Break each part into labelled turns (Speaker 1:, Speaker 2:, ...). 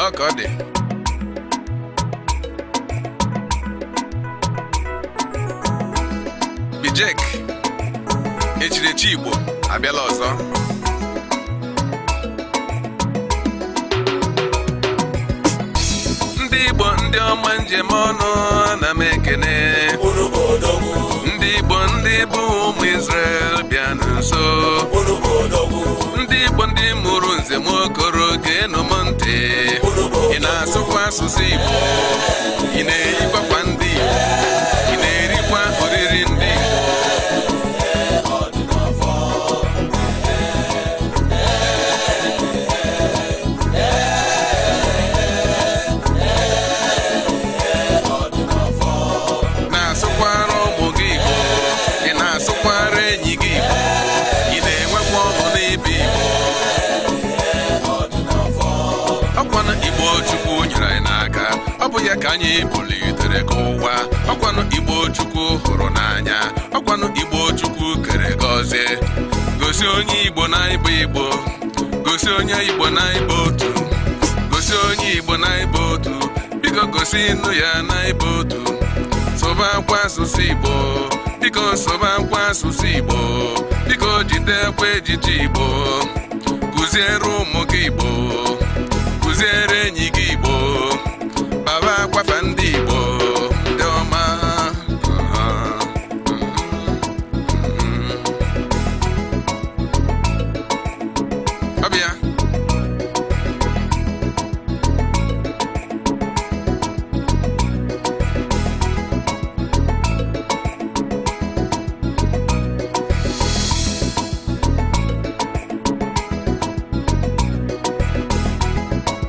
Speaker 1: Ọ ka ọ dị. Bijek echirechi Igbo abịala ọzọ. Ndị Igbo ndị ọma njem ọnụ na m ekene. Ndị Igbo ndị bụ ụmụ Israel bịa nso. Ndị Igbo ndị mụrụ nze m okoro geenụ m ntị. Ị na-asụkwa asụsụ Igbo, ị na-eyikwakwa ndị Igbo, ị na-erikwa oriri ndị Igbo. Na-asụkwara ụmụ gị Igbo, ị na-asụkwara enyi gị Igbo, ị na-enwekwa ọṅụ n'ebe Igbo. Ọkwanụ Igbo Chukwu nyere anyị n'aka, ọ bụ ya ka anyị bulitere ka ụwa. Ọkwanụ Igbo Chukwu hụrụ n'anya, ọkwanụ Igbo Chukwu kere gọzie. Gosi onye Igbo na ịbụ Igbo, gosi onye Igbo na ịbụ otu, gosi onye Igbo na ịbụ otu, biko gosi nụ ya na ịbụ otu. Sụba akwa asụsụ Igbo, biko sụba akwa asụsụ Igbo, biko jidekwa ejiji Igbo, kụziere ụmụ gị Igbo, kụziere enyi gị Igbo, baba akwafa ndị Igbo ndị ọma. Ọ bịa.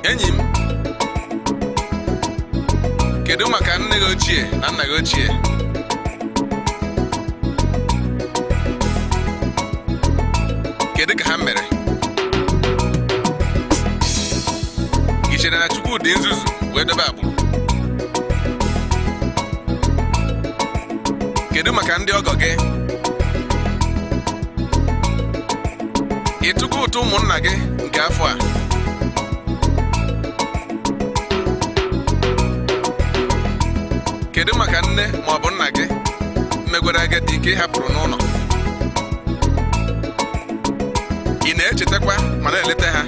Speaker 1: Enyi m, kedu maka nne gị ochie na nna gị ochie? Kedu ka ha mere? Ị chere na Chukwu dị nzuzu wee dobe agbụrụ? Kedu maka ndị ọgọ gị? Ị tụgo ụtụ ụmụnna gị nke afọ a? Kedu maka nne ma ọ bụ nna gị megwara agadi nke ị hapụrụ n'ụlọ? Ị na-echetakwa ma na-eleta ha?